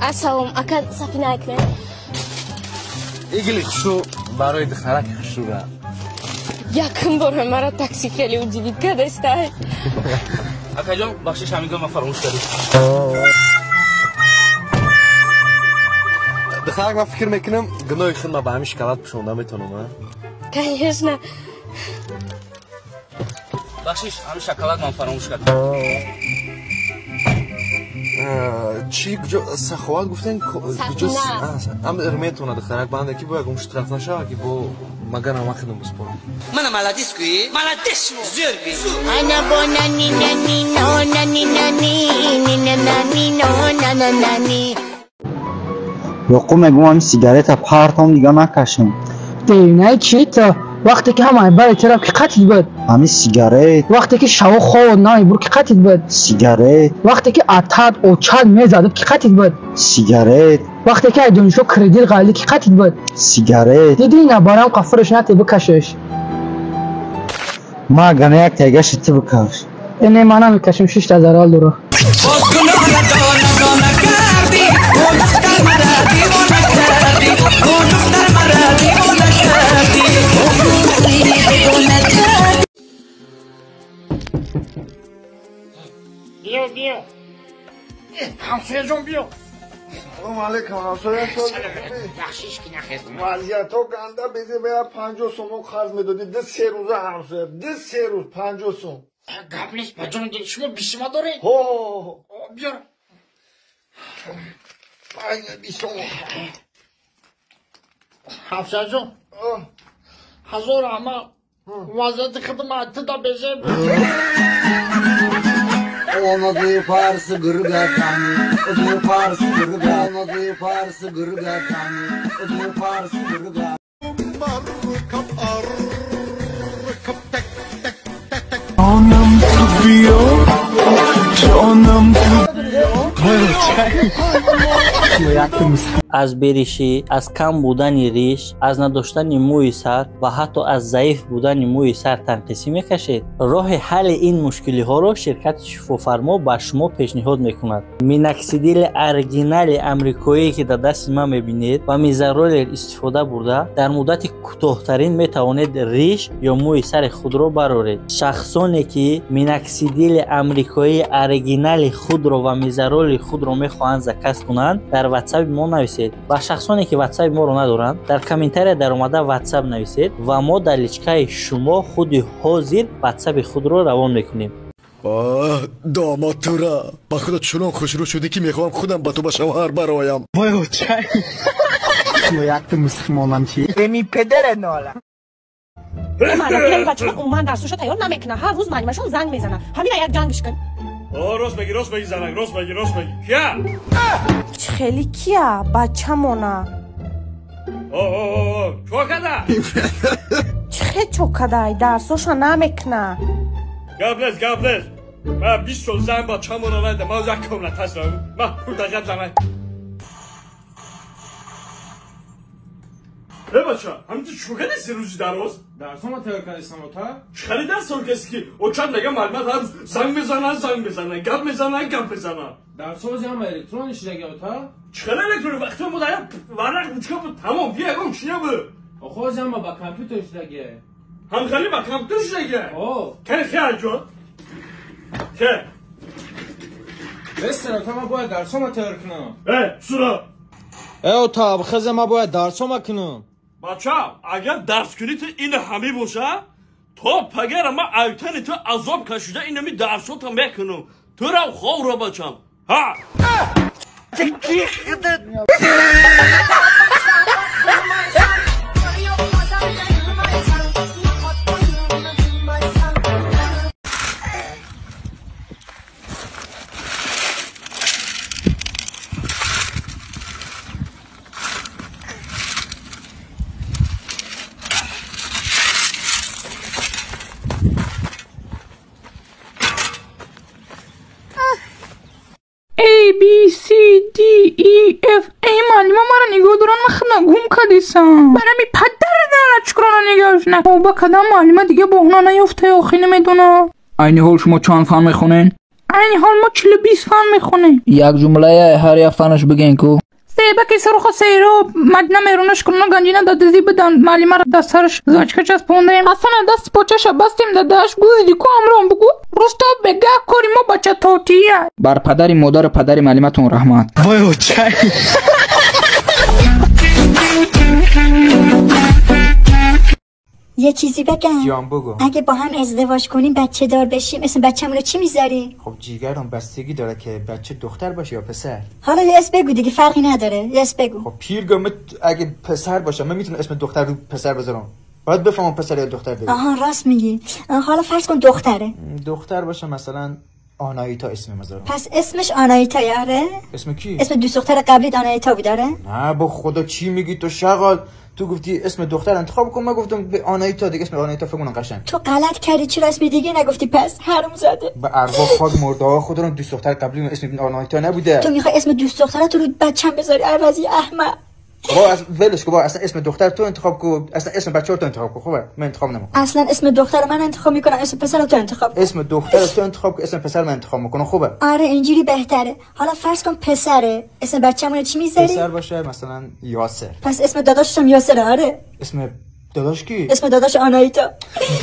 Ассалом, ака Сафина акна. Игили хушу барои духтараки хушруга. Якум бор мара такси хеле удивить кардастай. Акаҷон, бахшиш, ҳамин ман фаромӯш кардам. Духтарак, ман фикр мекунам, гуноҳи худ ман ба ҳамин шоколад пӯшонда метавонам, а? Конечно. Бахшиш, ҳамин шоколад ман фаромӯш кардам. Чӣ куҷо саховат гуфтен? Куҷо амр метавонад духтарак банда ки бояд гум штраф нашавад ки бо магар ама худам биспорам. Мана молодец куи, молодец зӯр би. Ана бо нани нани но нани нани ни на нани но на на нани. Ёқуб мегӯм ҳамин сигарета партом дига накашем. Девинаи чита? Вақте ки ҳамаи бари тараф ки қатид буд. Ҳамин сигарет. Вақте ки шаво ховод намебур ки қатид буд. Сигарет. Вақте ки атад очад мезадад ки қатид буд. Сигарет. Вақте ки ай донишгоҳ кредит ғалӣ ки қатид буд. Сигарет. Диди ина барам қафураш нате бикашеш. Ма агар як тегаши ту бикаш. Не, ман намекашам, шишта зарал дора. Биё, биё. Ҳамсояҷон, биё. Салом алейкум, ҳамсоя. Бахшиш ки нахездам. Вазъиятҳо ганда безе бая 50 сомон қарз медодӣ. Ду се рӯза ҳамсоя, ду се рӯз 50 сом. Гап нест, ба ҷони дил, шумо бисима доред? Ҳо. Биёр. 5 сомон. Ҳамсояҷон, ҳазор раҳмат. Вазъияти хидмат тида безе. Онади фарс гургатани, ду фарс гургатани, фарс гургатани, ду фарс гургатани. Ҷонам ту биё, ҷонам ту биё. Аз беришӣ, аз кам будани риш, аз надоштани мӯи сар ва ҳатто аз заиф будани мӯи сар танқисӣ мекашед. Роҳи ҳалли ин мушкилиҳоро ширкати шифофармо ба шумо пешниҳод мекунад. Миноксидили оригинали амрикоие ки дар дасти ман мебинед ва мизаролер истифода бурда, дар муддати кӯтоҳтарин метавонед риш ё мӯи сари худро бароред. Шахсоне ки миноксидили амрикоии оригинали худро ва мизароли худро мехоҳанд заказ кунанд, дар ватсапи мо нависед. Ба шахсоне ки ватсапи моро надоранд, дар комментария даромада ватсап нависед ва мо дар личкаи шумо худи ҳозир ватсапи худро равон мекунем. Оҳ, домод тура ба худо чунон хушрӯ шудӣ ки мехоҳам худам ба ту ба шавҳар бароям. Вой очай. Якта мусулмонам чи? Эми педара нола. Бачаҳо умуман дарсоша тайёр намекунад. Ҳар рӯз муаллимашон занг мезанад. Ҳамина як ҷангиш кун. Рост меги, рост меги, занак, рост меги, рост меги. Кия? Чӣ хеле кия? Бачамона. Чо када? Чӣ хел чо кадай? Дарсоша намекуна. Гап нест, гап нест. Ман 20 сол зан бачамона надидам. Ман як комната ҳастам. Ман пуртақат занак. Э бача, ҳамин ту чо кади се рӯзи дароз? Дарсома тайёр кардистам, ота? Чӣ хеле дарсон каси ки очад мега муаллимат ҳар рӯз занг мезанад, занг мезанад, гап мезанад, гап мезанад. Дарсози ҳама электронӣ шидаги, ота? Чӣ хеле электронӣ? Вақте мо дар варақ ручка буд, тамом, дигар ягон чӣ набуд. Охози ҳама ба компютер шидаги. Ҳам хеле ба компютер шидаги? О. Кани хел ҷон? Хел. Бестер, ота, ман бояд дарсома тайёр кунам. Э, сура. Э, ота, хезе ман бояд дарсома кунам. Бача, агар дарскунӣ ту ин ҳамӣ боша, то пагара ман айтани ту азоб кашида инами дарсота мекунам. Турам ховро бачам. Ҳа! A, B, C, D, E, F. Эй, муаллима маро нигоҳ доран, ман худна гум кардисам. Барами падар налат шукрона нигоҳ на. Ба кадам муаллима дига боҳна наёфта, охи намедонам. Айни ҳол шумо чанд фан мехонед? Айни ҳол мо 42 фан мехонем. Як ҷумлая ҳар як фанаш бигӯен ку. Себаки сурху сейроб, Мадина меронаш куна ганҷина да дизӣ бидан, маълимара дар сараш зачка часпондем. Ҳасана дасти почаша бастем дадаш, гӯиди ку амрон бугӯ. Русто бега кори мо бача тотия. Бар падари модару падари маълиматон раҳмат. Вой очай. یه چیزی بگم. جان بگو. اگه با هم ازدواج کنیم بچه دار بشیم اسم بچه‌مون رو چی میذاری؟ خب جیگرم بستگی داره که بچه دختر باشه یا پسر. حالا یه اسم بگو دیگه، فرقی نداره، یه اسم بگو. خب پیرگم اگه پسر باشه من میتونم اسم دختر رو پسر بذارم، باید بفهمم پسر یا دختر دیگه. آها راست میگی. حالا فرض کن دختره. دختر باشه مثلا آنایتا اسم میذارم. پس اسمش آنایتا آره؟ اسم کی؟ اسم دوست دختر قبلیت آنایتا بود آره؟ نه با خدا چی میگی تو شغال؟ تو گفتی اسم دختر انتخاب کن، من گفتم به آنایتا دیگه، اسم آنایتا فکر کنم قشنگ. تو غلط کردی، چرا اسم دیگه نگفتی پس؟ حروم زاده. به ارواح خاک مرده ها خودم دوست دختر قبلی اسم آنایتا نبوده. تو میخوای اسم دوست دخترت رو بچم بذاری عوضی احمق. با اصلا ولش کن، با اصلا اسم دختر تو انتخاب کن، اصلا اسم بچه تو انتخاب کن. خوبه من انتخاب نمیکنم. اصلا اسم دختر من انتخاب میکنم، اسم پسر تو انتخاب کن. اسم دختر تو انتخاب کن، اسم پسر من انتخاب میکنم. خوبه آره اینجوری بهتره. حالا فرض کن پسره، اسم بچه‌مون چی میذاری؟ پسر باشه مثلا یاسر. پس اسم داداشش هم یاسره آره؟ اسم داداش کی؟ اسم داداش آنایتا.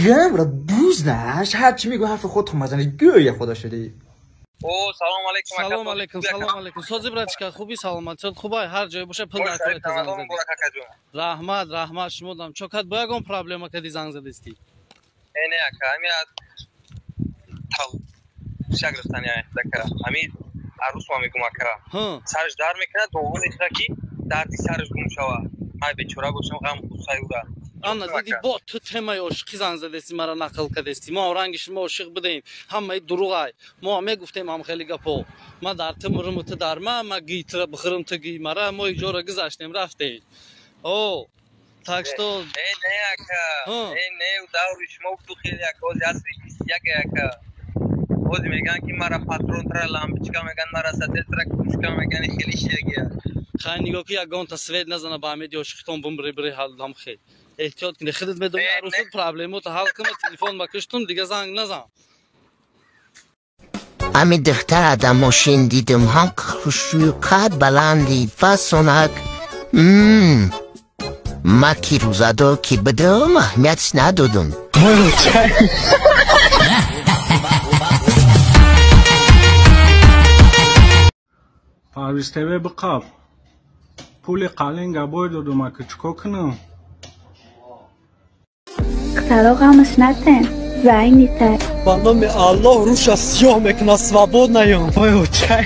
گم را بوز نش، هر چی میگو حرف خودت مزنی، گوی خدا شدی. او سلام علیکم. سلام علیکم. سلام علیکم. سازی برادر خوبی؟ سلامت خوبای؟ هر جای باشه پل در کارت زنگ زدی. رحمت رحمت شما دم چوکات با یگون پرابلم کدی زنگ زدستی؟ نه اکا همین تا شاگردانی دکرا همین عروس ما میگم اکا سرش در میکنه دوم کی دردی سرش گم شوا. های بیچاره باشم غم غصه اورا. Ана диди бо ту темаи ошиқӣ занг задести, мара нақл кардести. Мо ранги шумо ошиқ будем, ҳамаи дурӯғай. Мо мегуфтем ҳам хеле гапо. Ма дар ту мурум, ту дар ма, ма гии тура бихӯрам, ту гии мара. Мо иҷора гузаштем, рафтем. О, так что не не ака, не не, даври шумо ту хеле ака, ози асри 21 ака. Ози меган ки мара патрон тра лампочка меган, мара сател тра кружка меган, хеле шегия. Хай нигоҳ ки ягонта свет назана ба ҳамеди ошиқитон бумбри бри ҳалдам хел. Эҳтиёт кунед, худат медонӣ арӯсат проблемота ҳал кунад, телефон макуштун, дига занг назан. Ами духтар дар мошин дидум, ҳам хушрӯю қад баланди фасонак. Ма ки рӯзадор ки будум, аҳамият надодум. Парвиз ТВ биқаб. Пули қалинга бой додум, ака чӣ кор кунам? Духтаро ғамаш натен, зайнитар. Ба номи Аллоҳ рӯша сиёҳ мекунад, свободнаём. Вой очай.